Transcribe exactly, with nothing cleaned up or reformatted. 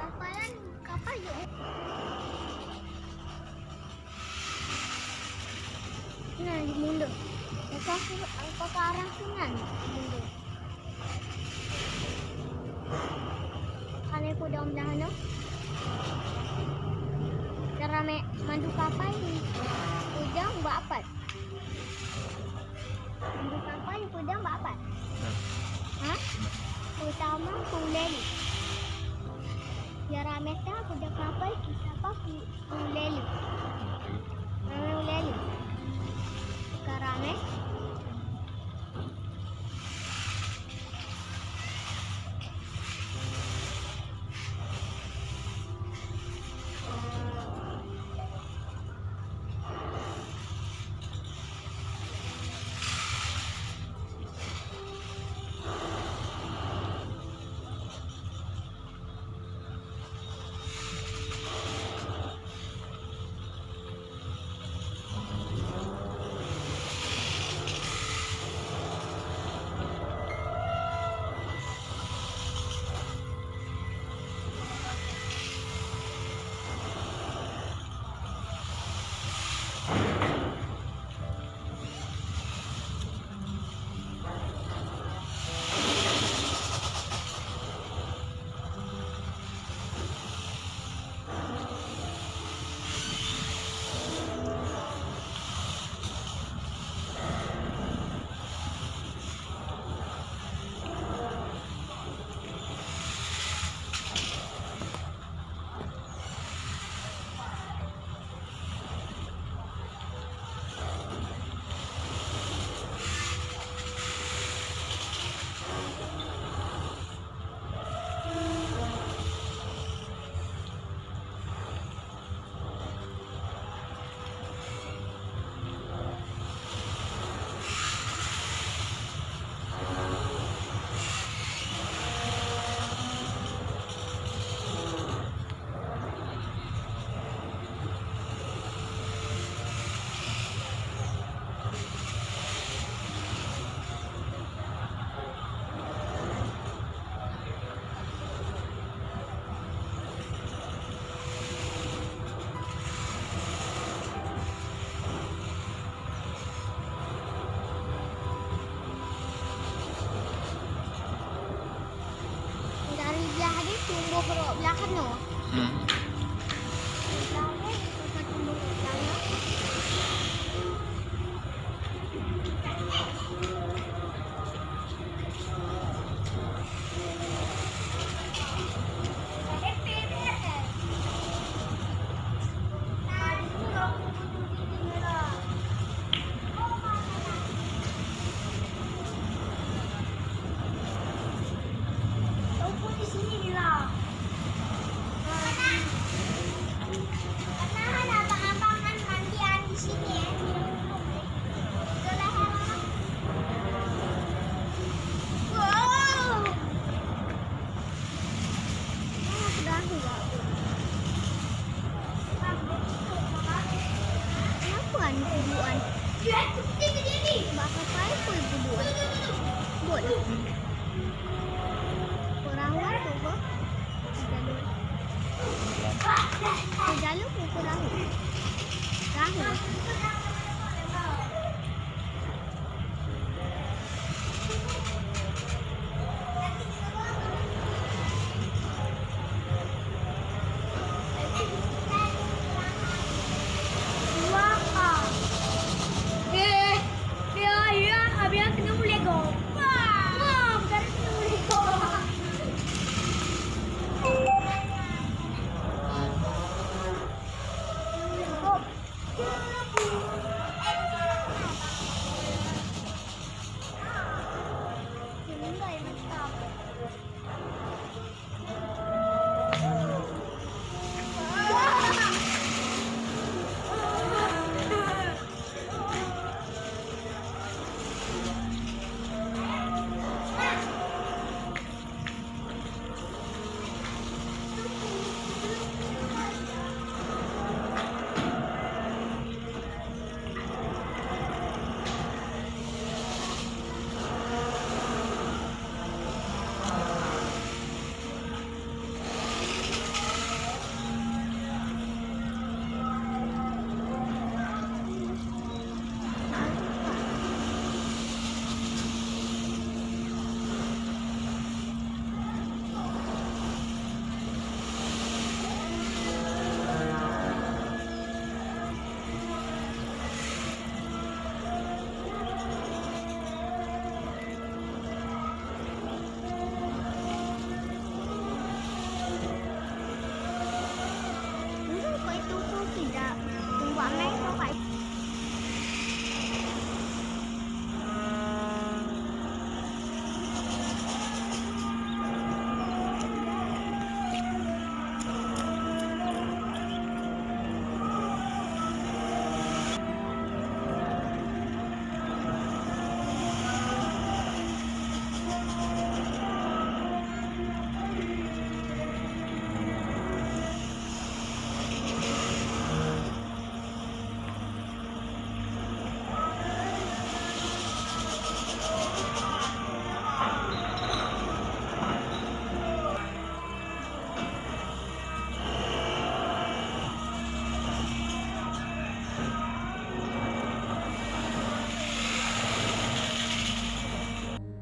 Kapalan, kapal yuk. Nah, mundur. Lepas tu, apa ke arah tu kan? Mundur. Kalau aku dah bilang anu, cara me-, mandu kapal ni, udang buat apa? Mandu kapal ni udang buat apa? Ha? Pertama, ulèe. Cara meta udang kapal, kita apa? Ulèe. Ramè ulèe. Ka ramè. Dari blah ni tumbuh rot blah keunoe. Hmm. Blah ni bukan tumbuh rot blah ni. Kenapa ni kubuan? Bak kapai pun kubuan. Buat lah. Perahu tu apa? Jalur. Jalur ke perahu? Perahu.